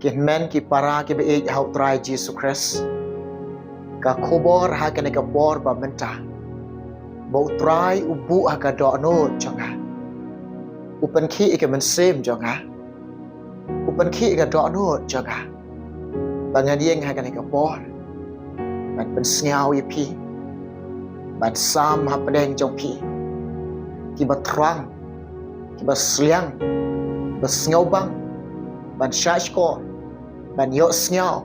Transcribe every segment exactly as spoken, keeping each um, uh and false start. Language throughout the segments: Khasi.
Ki hynmen ki para kiba ïeit ha U Trai Jisu Khrist, ka khubor ha kane ka por ba mynta, ba U Trai u buh ha ka dohnud jong nga, u pynkhih ïa ka mynsiem jong nga, u pynkhih ïa ka dohnud jong nga, ba ngan ïeng ha kane ka por ban pynsngew ïa phi, ban sam hapdeng jong phi kiba thrang, kiba sliang, kiba sngewbang ban shahshkor, ban ïohsngew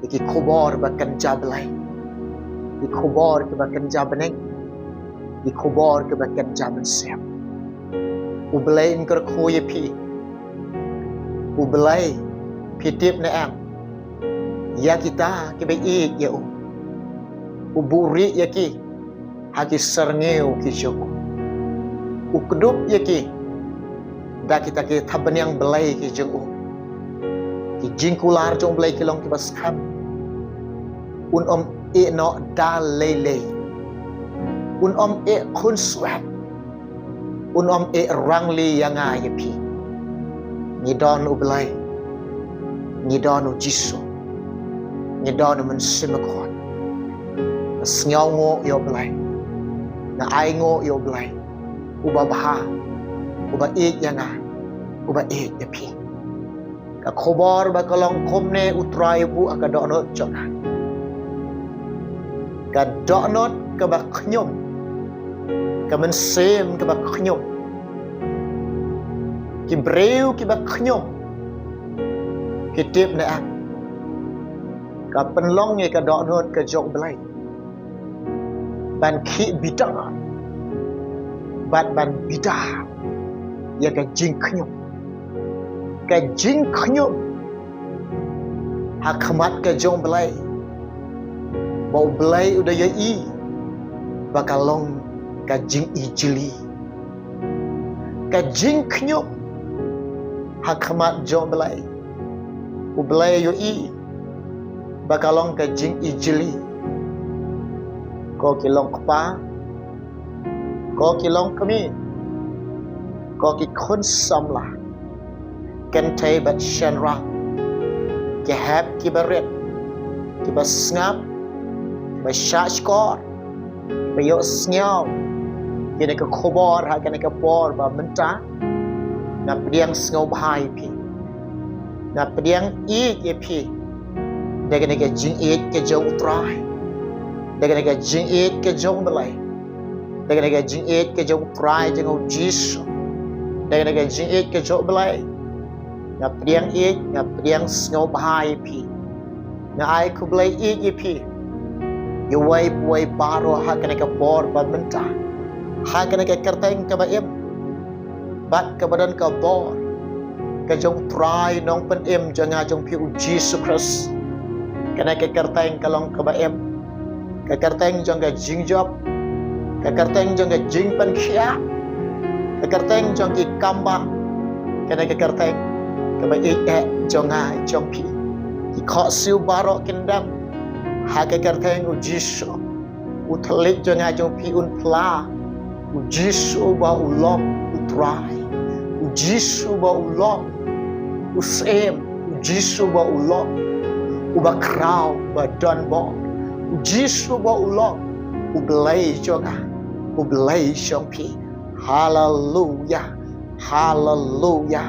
ïa ki khubor ba kynja Blei, ki khubor kiba kynja bneng, ki khubor kiba kynja mynsiem. U Blei un kyrkhu ïa phi. U Blei, phi tip ne em, ïa kita kiba ïeit ïa u, u buhrieh ïa ki ha ki syrngiew ki jong u. U kdup ïa ki da kita ki thapniang blei ki jong u. Ki jingkular jong U Blei ki long kiba skhem. Un ym ïeh noh da lei lei. Un ym ïeh khunswet. Un ym ïeh rangli ïa nga ïa phi. Ngi don U Blei. Ngi don U Jisu. Ngi don U Mynsiem Bakhuid. Nga sngewnguh ïa U Blei. Nga ainguh ïa U Blei uba bha, uba ïeit ïa nga, uba ïeit ïa phi. Ka khubor ba ka long kumne, U Trai u buh ha ka dohnud jong nga. Ka dohnud kaba khñium, ka mynsiem kaba khñium, ki briew kiba khñium, ki tip ne em, ka pynlong ïa ka dohnud ka jong U Blei ban khih bitar bad ban bitar ïa ka jingkhñium. Ka jingkhñium ha khmat ka jong U Blei, ba U Blei u da ïohi ba ka long ka jingijli. Ka jingkhñium ha khmat jong U Blei, U Blei u ïohi ba ka long ka jingijli. Ko ki long kpa, ko ki long kmie, ko ki khun samla, kynthei bad shynrang, ki hep kiba rit, kiba sngap, kiba shahshkor, kiba ïohsngew ïa kane ka khubor ha kane ka por ba mynta, nga pdiang sngewbha ïa phi. Nga pdiang ïeit ïa phi da kane ka jingïeit ka jong U Trai, da kane ka jingïeit ka jong U Blei, da kane ka jingïeit ka jong U Trai jong U Jisu, da kane ka jingïeit ka jong U Blei. Nga pdiang ïeit, nga pdiang sngewbha ïa phi. Nga ai khublei ïeit ïa phi, ïa uwei pa uwei baroh ha kane ka por ba mynta, ha kane ka kyrteng kaba im bad kaba don ka bor ka jong U Trai Nongpynim jong nga jong phi U Jisu Khrist. Kane ka kyrteng ka long kaba im, ka kyrteng jong ka jingjop, ka kyrteng jong ka jingpynkhiah, ka kyrteng jong ki kambah, kane ka kyrteng kaba ïeit eh jong nga jong phi. Ki khohsiew baroh kin dem ha ka kyrteng U Jisu. U thylliej jong nga jong phi un phla. U Jisu uba u long U Trai, U Jisu uba u long U Syiem, U Jisu uba u long Uba Khraw, Uba Donbor, U Jisu uba u long U Blei jong nga, U Blei jong phi. Haleluya, haleluya,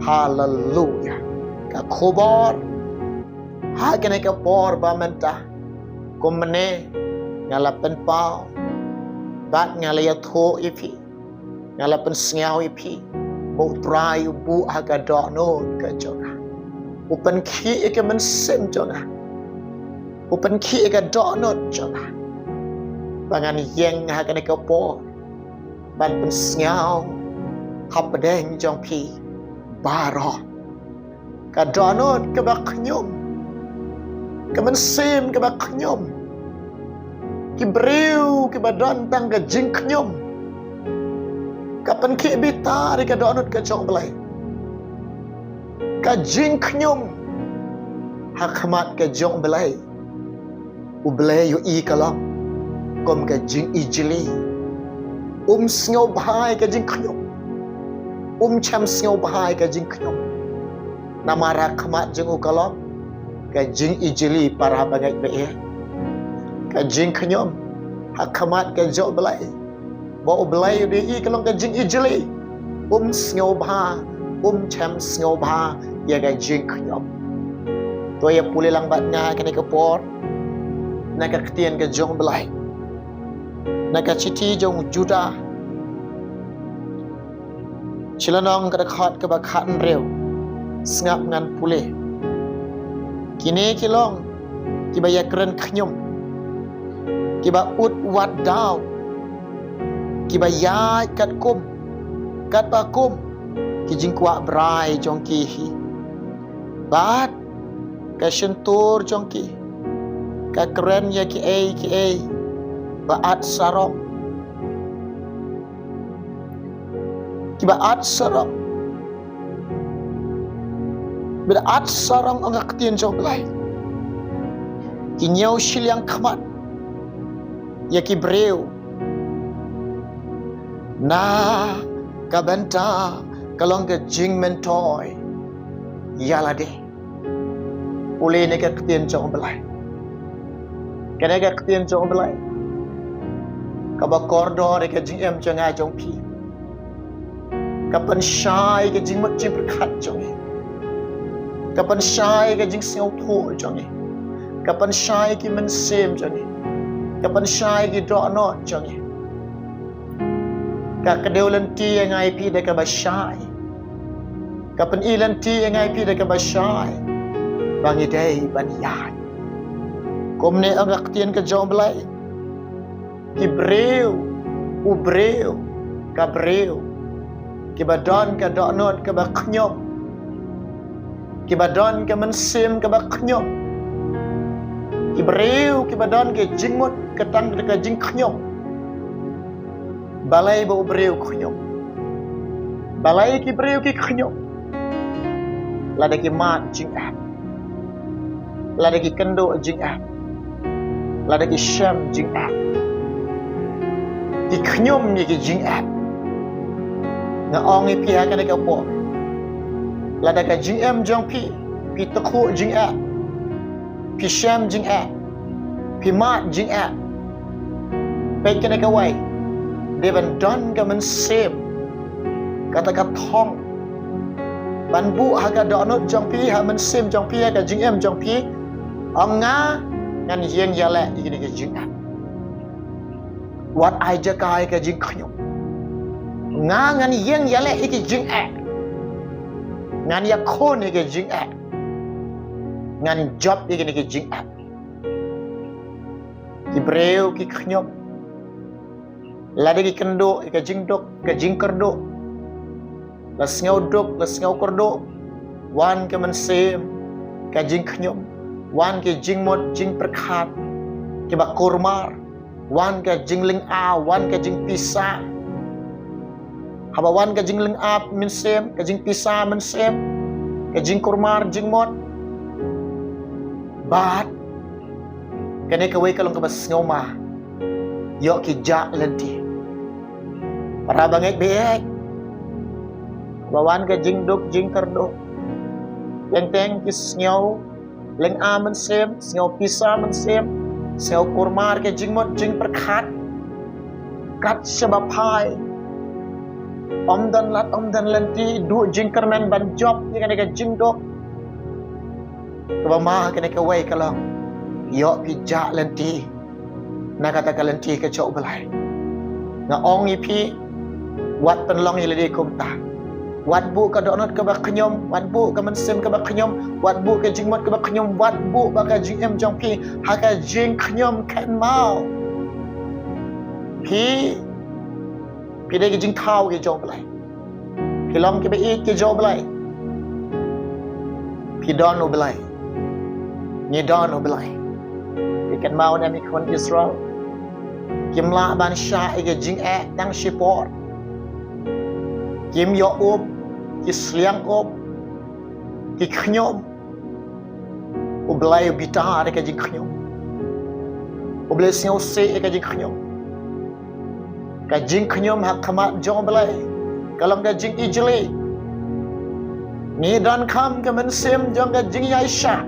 haleluya. Ka khubor ha kane ka por ba mynta, kumne nga la pynpaw bad nga la ïathuh ïa phi, nga la pynsngew ïa phi, ba U Trai u buh ha ka dohnud ka jong nga, u pynkhih ïa ka mynsiem jong nga, u pynkhih ïa ka dohnud jong nga, ba ngan ïeng ha kane ka por ban pynsngew hapdeng jong phi baroh. Ka dohnud kaba khñium, ka mynsiem kaba khñium, ki briew kiba don tang ka jingkhñium, ka pynkhih bitar ïa ka dohnud ka jong U Blei. Ka jingkhñium ha khmat ka jong U Blei, U Blei u ïohi ka long kum ka jingijli. Um sngewbha ïa ka jingkhñium, um shym sngewbha ïa ka jingkhñium. Namar ha khmat jong u ka long ka jingijli, para bangeit ba ïeit. Ka jingkhñium ha khmat ka jong u Blei. Ba u Blei u dei ka long ka jingijli. Um sngewbha, um shem sngewbha ïa ka jingkhñium. To ïa pule lang bad nga kane ka por na ka ktien ka jong u Blei. Na ka shithi jong u Juda, shi lynnong ka dkhot kaba khatnriew. Sngap ngan pule. Kine ki long kiba ïakren khñium, kiba ud wat daw, kiba ïaid katkum, katba kum ki jingkwah brai jong ki hi. Bad ka shyntur jong ki ka kren ïa kiei kiei ba at sarong. Kiba at sarong. Ba at sarong ong ka ktien jong u Blei. Ki ñiew shiliang khmat ïa ki briew na ka bynta ka long ka jingmyntoi ïa lade. Pule na ka ktien jong u Blei. Kane ka ktien jong u Blei kaba kordor ïa ka jingim jong nga jong phi. Ka pynshai ka jingmut jingpyrkhat jong ngi. Ka pynshai ka jingsngewthuh jong ngi. Ka pynshai ki mynsiem jong ngi. Ka pynshai ki dohnud jong ngi. Ka kdew lynti ïa nga ïa phi da kaba shai. Ka pyni lynti ïa nga ïa phi da kaba shai ba ngi dei ban ïaid. Kumne ong ka ktien ka jong u Blei. Ki briew, u briew, ka briew kiba don ka dohnud kaba khñium, kiba don ka mynsiem kaba khñium, ki briew kiba don ka jingmut ka tang ka jingkhñium. Balei ba u briew khñium? Balei ki briew ki khñium? Lada ki mad jingeh, lada ki kynduh jingeh, lada ki shem jingeh, ki khñium ïa ki jingeh. Nga ong ïa phi ha kane ka por, lada ka jingim jong phi, phi tykhuh jingeh, phi shem jingeh, phi mad jingeh, peit kane kawei, dei ban don ka mynsiem kata ka thong ban buh ha ka dohnud jong phi, ha mynsiem jong phi, ha ka jingim jong phi. Ong nga ngan ïeng ïaleh ïa kine ki jingeh. Wat ai jaka ïa ka jingkhñium. Nga ngan ïeng ïaleh ïa ki jingeh. Ngan ïakhun ïa ki jingeh. Ngan jop ïa kine ki jingeh. Ki briew ki khñium. Lada ki kynduh ïa ka jingduk, ka jingkyrduh, la sngew duk, la sngew kyrduh, wan ka mynsiem ka jingkhñium, wan ka jingmut jingpyrkhat, kiba kurmar, wan ka jinglynga, wan ka jingpisa. Haba wan ka jinglynga mynsiem, ka jingpisa mynsiem, ka jingkurmar jingmut, bad kane kawei ka long kaba sngewma, ïoh ki jah lynti. Para bangeit ba ïeit, haba wan ka jingduk jingkyrduh, teng teng ki sngew lynga mynsiem, sngew pisa mynsiem, sngew kurmar ka jingmut jingpyrkhat. Kat shaba phai, ym don lad ym don lynti, duh jingkyrmen ban jop ïa kane ka jingduk. Kaba ma kane kawei ka long, ïoh ki jah lynti na kata ka lynti ka jong u Blei. Nga ong ïa phi, wat pynlong ïa lade kumta. Wat buh ka dohnud kaba khñium, wat buh ka mynsiem kaba khñium, wat buh ka jingmut kaba khñium, wat buh ba ka jingim jong phi ha ka jingkhñium kynmaw. Phi, phi dei ki jingthaw ki jong u Blei. Phi long kiba ïeit ki jong u Blei. Phi don u Blei. Ngi don u Blei. Phi kynmaw ne em ki khun Israel kim lah ban shah ïa ka jingeh tang shipor. Kim ïoh up, ki sliang up, ki khñium. U Blei u bitar ïa ka jingkhñium. U Blei u sngewsih ïa ka jingkhñium. Ka jingkhñium ha khmat jong u Blei ka long ka jingijli. Ngi donkam ka mynsiem jong ka jingïaishah.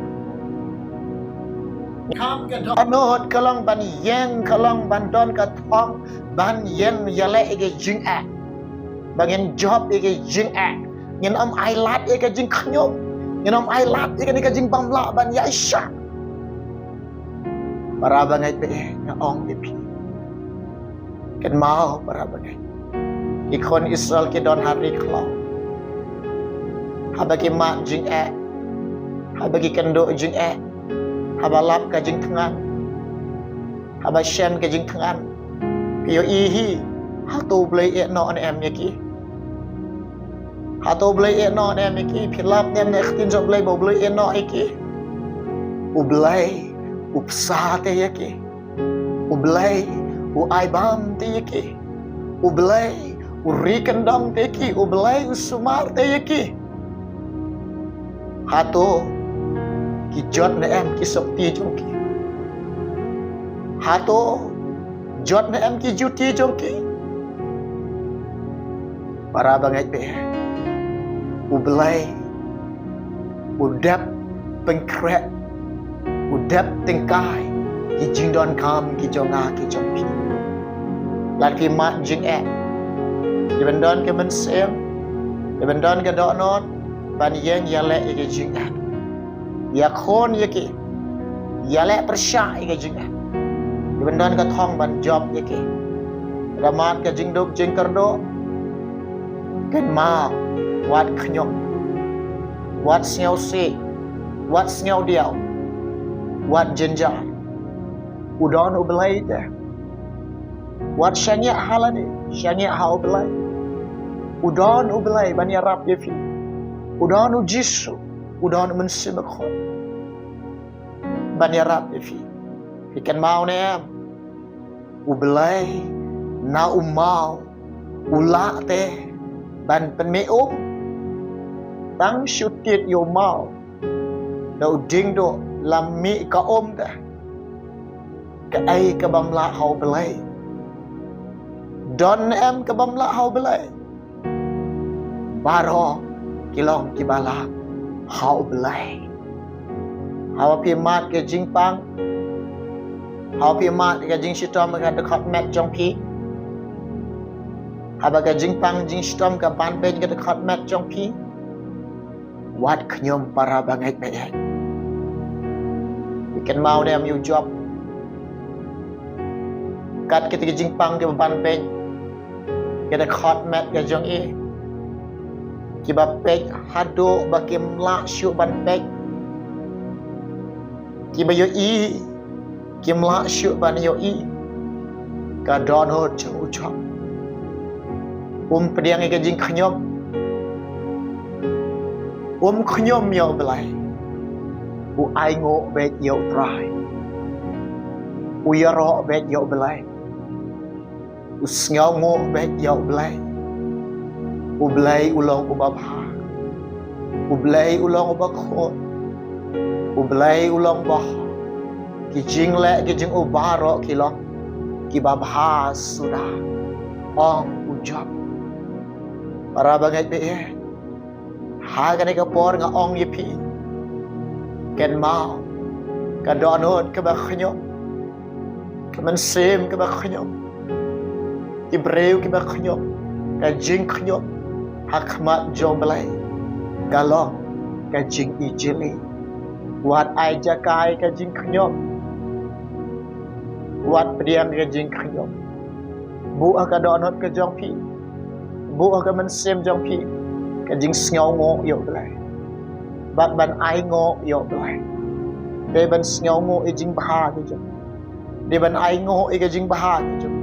Kam ka dohnud ka long ban ïeng, ka long ban don ka thong ban ïeng ïaleh ïa ka jingeh. Ba ngin jop ïa ka jingeh. Ngin ym ailad ïa ka jingkhñium. Ngin ym ailad ïa kane ka jingbymlah ban ïaishah. Para bangeit ba ïeit, nga ong ïa phi, kynmaw para bangeit. Ki khun Israel ki don ha ri khlaw. Haba ki mad jingeh, haba ki kynduh jingeh, haba lap ka jingthngan, haba shem ka jingthngan, phi ïohi hi, hato U Blei eh noh ne em ïa ki? Hato U Blei eh noh ne em ïa ki? Phi lap ne em na ka ktien jong U Blei ba U Blei eh noh ïa ki? U Blei u bsa te ïa ki. U Blei u ai bam te ïa ki. U Blei u ri kyndong te ïa ki. U Blei u sumar te ïa ki. Hato ki jot ne em ki sopti jong ki? Hato jot ne em ki juti jong ki? Para bangeit ba ïeit, U Blei u dep pynkhreh, u dep tyngkai ki jingdonkam ki jong nga ki jong phi. Lada phi mad jingeh, dei ban don ka mynsiem, dei ban don ka dohnud ban ïeng ïaleh ïa ka jingeh. Ïakhun ïa ki, ïaleh pyrshah ïa ka jingeh. Dei ban don ka thong ban jop ïa ki. Lada mad ka jingduk jingkyrduh, kynmaw, wat khñium, wat sngewsih, wat sngewdiaw, wat jynjar. U don U Blei te. Wat shaniah ha lade, shaniah ha U Blei. U don U Blei ban ïarap ïa phi. U don U Jisu, u don U Mynsiem Bakhuid ban ïarap ïa phi. Phi kynmaw ne em? U Blei na u maw u lah te ban pynmih um. Tang shu tied ïa u maw da u diengduh la mih ka um te. Kaei ka bym lah ha U Blei? Don em ka bym lah ha U Blei? Baroh ki long kiba lah ha U Blei. Haba phi mad ka jingpang, haba phi mad ka jingshitom ka dkhot met jong phi, haba ka jingpang jingshitom ka ban beiñ ka dkhot met jong phi, wat khñium para bangeit ba ïeit. Phi kynmaw ne em ïa u Job? Kat kita ki jingpang kiba ban beiñ ka dkhot met ka jong i, kiba peit haduh ba kim lah shuh ban peit, kiba ïohi kim lah shuh ban ïohi ka dohnud jong u Job. Um pdiang ïa ka jingkhñium. Um khñium ïa U Blei. U ainguh beit ïa U Trai. U ïaroh beit ïa U Blei. U sngewnguh beit ïa U Blei. U Blei u long uba bha. U Blei u long uba khuid. U Blei u long uba hok. Ki jingleh ki jong u baroh ki long kiba bha suda. Ong u Job. Para bangeit ba ïeit, ha kane ka por nga ong ïa phi, kynmaw, ka dohnud kaba khñium, ka mynsiem kaba khñium, ki briew kiba khñium, ka jingkhñium ha khmat jong U Blei ka long ka jingijli. Wat ai jaka ïa ka jingkhñium. Wat pdiang ïa ka jingkhñium. Buh ha ka dohnud ka jong phi, buh ha ka mynsiem jong phi ka jingsngewnguh ïa U Blei bad ban ainguh ïa U Blei. Dei ban sngewnguh ïa ka jingbha ka jong, dei ban ainguh ïa ka jingbha ka jong,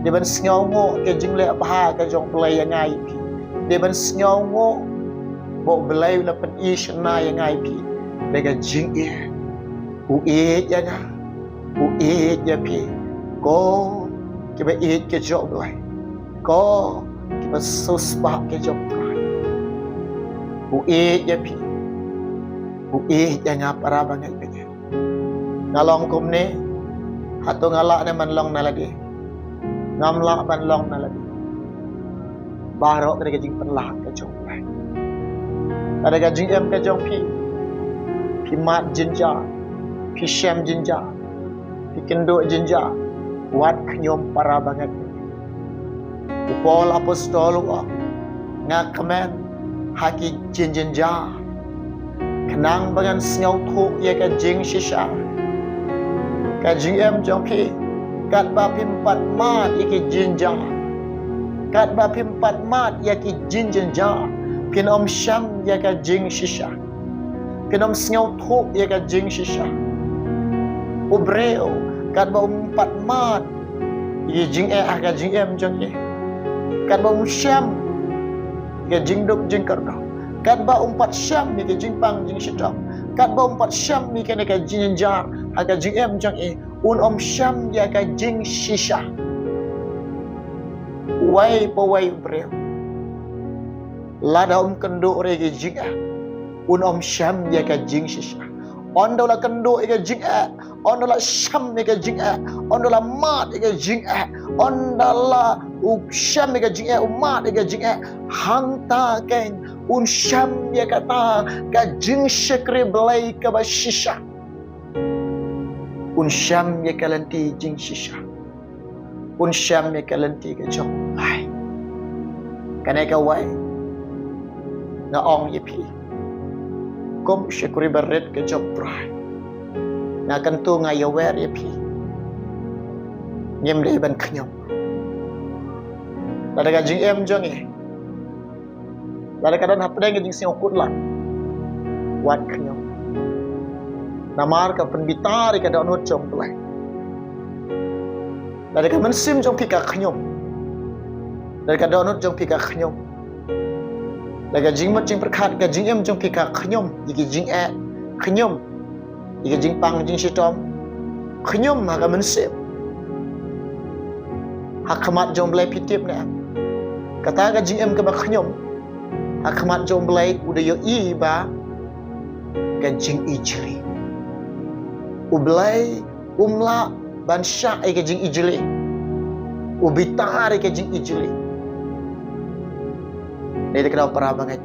dei ban sngewnguh ïa ka jingleh bha ka jong U Blei ïa nga ïa phi. Dei ban sngewnguh ba U Blei u la pyni shynna ïa nga ïa phi da ka jingïeit. U ïeit ïa nga, u ïeit ïa phi. Ko kiba ïeit ka jong U Blei, ko kiba siewspah ka jong U Trai, u ïeit ïa phi, u ïeit ïa nga, para bangeit ba ïeit. Nga long kumne, hato nga lah ne ban long na lade? Ngam lah ban long na lade. Baroh ka dei ka jingpynlong ka jong U Blei. Lada ka jingim ka jong phi, phi mad jynjar, phi shem jynjar, phi kynduh jynjar, wat khñium para bangeit. U Paul apostol u ong, nga kmen ha ki jynjar, khnang ba ngan sngewthuh ïa ka jingshisha. Ka jingim jong phi, katba phim pat mad ïa ki jynjar, katba phim pat mad ïa ki jynjar, phin ym shem ïa ka jingshisha. Phin ym sngewthuh ïa ka jingshisha. U briew, katba um pat mad ïa ki jingeh ha ka jingim jong i, katba um shem ïa ka jingduk jingkyrduh, katba um pat shem ïa ka jingpang jingshitom, katba um pat shem ïa kane ka jynjar ha ka jingim jong i, un ym shem ïa ka jingshisha. Uwei pa uwei u briew, lada um kynduh ruh ïa ka jingeh, un ym shem ïa ka jingshisha. Ynda u la kynduh ïa ka jingeh, ynda u la shem ïa ka jingeh, ynda u la mad ïa ka jingeh, ynda u la shem ïa ka jingeh, u mad ïa ka jingeh, hangta keiñ un shem ïa kata ka jingshakri Blei kaba shisha. Un shem ïa ka lynti jingshisha. Un shem ïa ka lynti ka jong u Blei. Kane kawei, nga ong ïa phi, kum u shakri barit ka jong u Trai, nga kyntu, nga ïawer ïa phi, ngim dei ban khñium. Lada ka jingim jong i, lada ka don hapdeng ka jingsngewkhuslai, wat khñium. Namar ka pynbitar ïa ka dohnud jong u Blei. Lada ka mynsiem jong phi ka khñium, lada ka dohnud jong phi ka khñium, lada ka jingmut jingpyrkhat, ka jingim jong phi ka khñium ïa ki jingeh, khñium ïa ki jingpang jingshitom, khñium ha ka mynsiem, ha khmat jong u Blei, phi tip ne em? Kata ka jingim kaba khñium ha khmat jong u Blei, u da ïohi ba ka jingijli. U Blei um lah ban shah ïa ka jingijli. U bitar ïa ka jingijli. Dei da kata, para bangeit,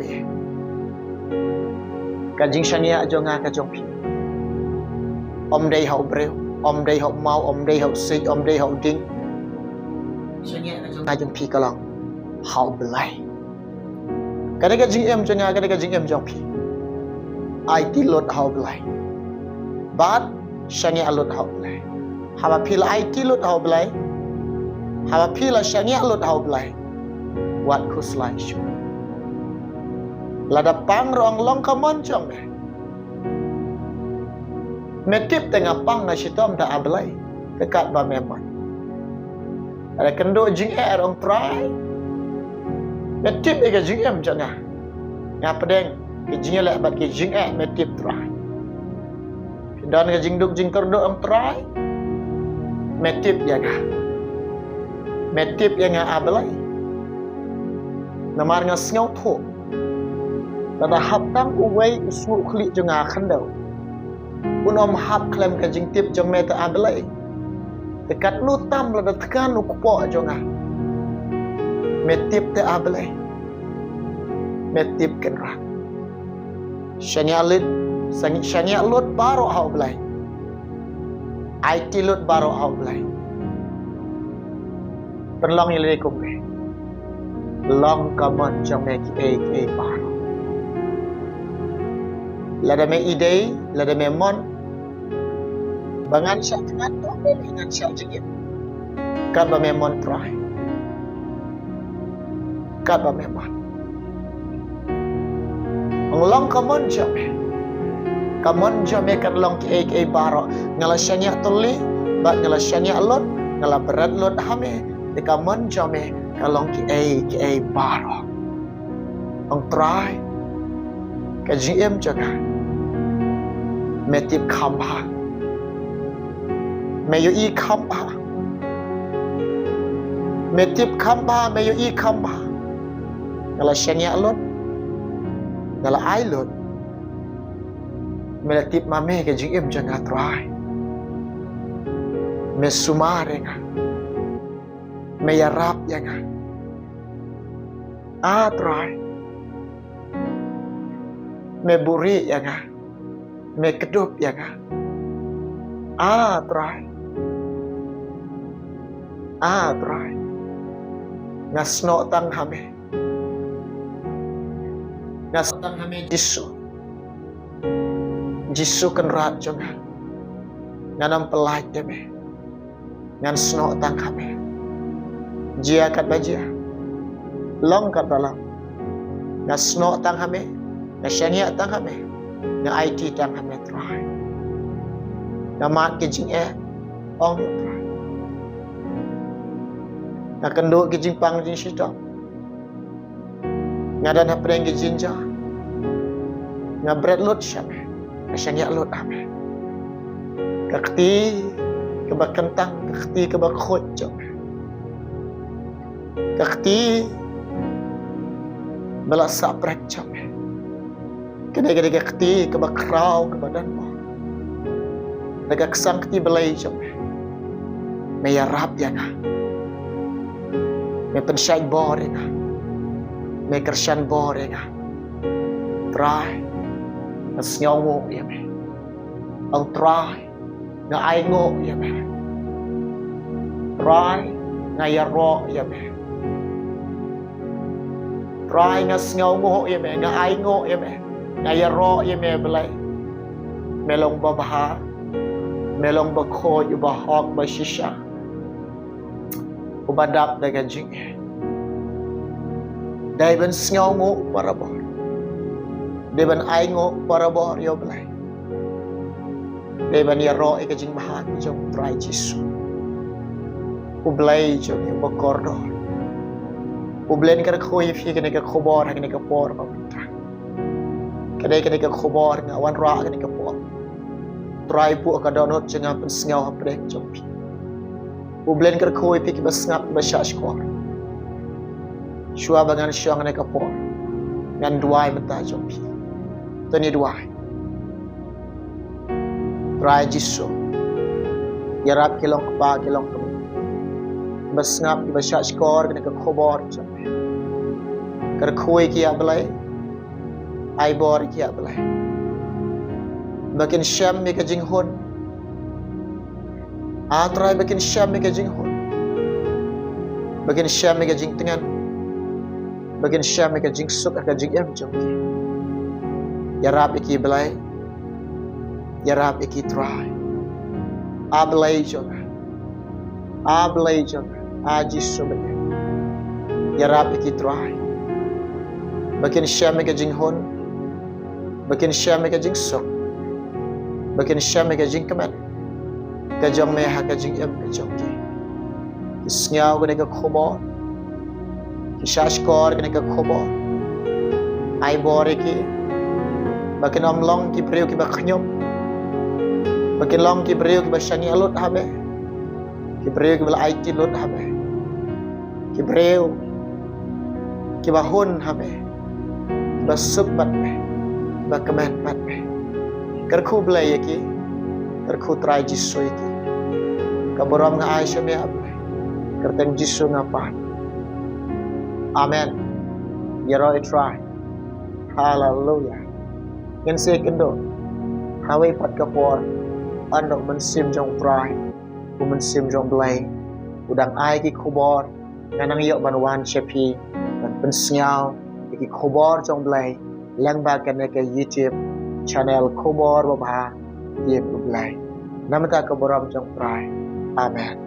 ka jingshaniah jong nga ka jong phi, ym dei ha u briew, ym dei ha u maw, ym dei ha u siej, ym dei ha u dieng. Shaniah ka jong nga jong phi ka long ha u Blei. Kane ka jingim jong nga, kane ka jingim jong phi, aiti lut ha u Blei bad shaniah lut ha u Blei. Haba phi la aiti lut ha u Blei, haba phi la shaniah lut ha u Blei, wat khuslai shuh. Lada pang ruh, ong, long ka mon jong me. Me tip te nga pang, nga shitom da ha u Blei, te katba me mon. Lada kynduh jingeh, ong Trai, me tip ïa ka jingim jong nga. Nga pdiang ka jingïaleh bad ka jingeh, me tip Trai. Don ka jingduk jingkyrduh, ong Trai, me tip ïa nga. Me tip ïa nga, ha u Blei. Namar nga sngewthuh, lada hap tang uwei u sngew khlieh jong nga ha khyndew, un ym hap khlem ka jingtip jong me te, ha u Blei. Te katno tam lada thngan u kpoh jong nga. Me tip te, ha u Blei. Me tip, Kynrad. Shaniah lut, shang-, shaniah lut baroh ha u Blei. Aiti lut baroh ha u Blei. Pynlong ïa lade kumne. Long ka mon jong me kiei kiei baroh. Lada me i dei, lada me mon ba ngan shah thngan, to me leh, ngan shah jingim. Katba me mon Trai, katba me mon. Ong long ka mon jong me. Ka mon jong me kan long kiei kiei baroh. Nga la shaniah tylli bad nga la shaniah lut, nga la bret lut ha me. Te ka mon jong me ka long kiei kiei baroh. Ong Trai, ka jingim jong nga, me tip kham bha. Me ïohi kham bha. Me tip kham bha, me ïohi kham bha. Nga la shaniah lut, nga la ai lut. Me la tip ma me ka jingim jong nga Trai. Me sumar ïa nga. Me ïarap ïa nga. Ah Trai, Me buhrieh ïa nga. Me kdup ïa nga. Ah Trai. Ah Trai. Nga snoh tang ha me. Nga snoh tang ha me Jisu. Jisu Kynrad jong nga. Ngan ym pyllait ïa me. Ngan snoh tang ha me. Jia katba jia. Long katba long. Nga snoh tang ha me. Nga shaniah tang ha me. Nga aiti tang ha me Trai. Nga mad ki jingeh. Ong ïa u Trai. Nga kynduh ki jingpang jingshitom. Nga don hapdeng ki jingjia. Nga bret lut sha me. Nga shaniah lut ha me. Ka kti kaba kyntang, ka kti kaba khuid jong me. Ka kti ba la sah prek jong me. Kane ka dei ka kti kaba khraw kaba don bor. Da ka ksang kti blei jong me. Me ïarap ïa nga. Me pynshait bor ïa nga. Me kyrshan bor ïa nga. Trai, nga sngewnguh ïa me. Ong Trai, nga ainguh ïa me. Trai, nga ïaroh ïa me. Trai, nga sngewnguh ïa me, nga ainguh ïa me. Nga ïaroh ïa me Blei. Me long babha. Me long bakhuid, uba hok, bashisha. Uba dap da ka jingeh. Dei ban sngewnguh barabor. Dei ban ainguh barabor ïa u Blei. Dei ban ïaroh ïa ka jingbha jong u Trai Jisu. U Blei jong ngi uba kordor. U Blei, nga kyrkhu ïa phi kane ka khubor ha kane ka por ba mynta. Ka dei kane ka khubor nga wanrah kane ka por. Trai, buh ka dohnud jong nga pynsngew hapdeng jong phi. U Blei, nga kyrkhu ïa phi kiba sngap, kiba shahshkor. Shuwa ba ngan shong ha kane ka por, ngan duwai mynta jong phi. To ngin duwai. Trai Jisu, ïarap ki long kpa, ki long kmie, kiba sngap, kiba shahshkor kane ka khubor jong me. Kyrkhu ïa ki, ïa Blei. Ai bor ïa ki, ïa Blei, ba kin shem ïa ka jinghun. Ah Trai, ba kin shem ïa ka jinghun. Ba kin shem ïa ka jingtngen. Ba kin shem ïa ka jingsuk ha ka jingim jong ki. Ïarap ïa ki Blei. Ïarap ïa ki Trai. Ah Blei jong nga. Ah Blei jong nga. Ah Jisu ba ïeit. Ïarap ïa ki Trai. Ba kin shem ïa ka jinghun. Ba kin shem ïa ka jingsuk. Ba kin shem ïa ka jingkmen ka jong me ha ka jingim ka jong ki. Ki sngew kane ka khubor. Ki shahshkor kane ka khubor. Ai bor ïa ki. Ba kin ym long ki briew kiba khñium. Ba kin long ki briew kiba shaniah lut ha me. Ki briew kiba la aiti lut ha me. Ki briew kiba hun ha me. Kiba suk bad me. Kiba kmen bad me. Kyrkhu Blei ïa ki. Kyrkhu Trai Jisu ïa ki. Ka burom nga ai sha me, ah Blei. Kyrteng Jisu nga pan. Amen. Ïaroh ïa u Trai. Haleluya. Ngin sa ïakynduh ha kawei pat ka por. Hynrei u Mynsiem jong u Trai, u Mynsiem jong u Blei, u dang ai ki khubor. Nga nang ïoh ban wan sha phi ban pynsngew ïa ki khubor jong u Blei lyngba kane ka YouTube channel Khubor Babha Ktien u Blei. Namar ka burom jong u Trai. Amen.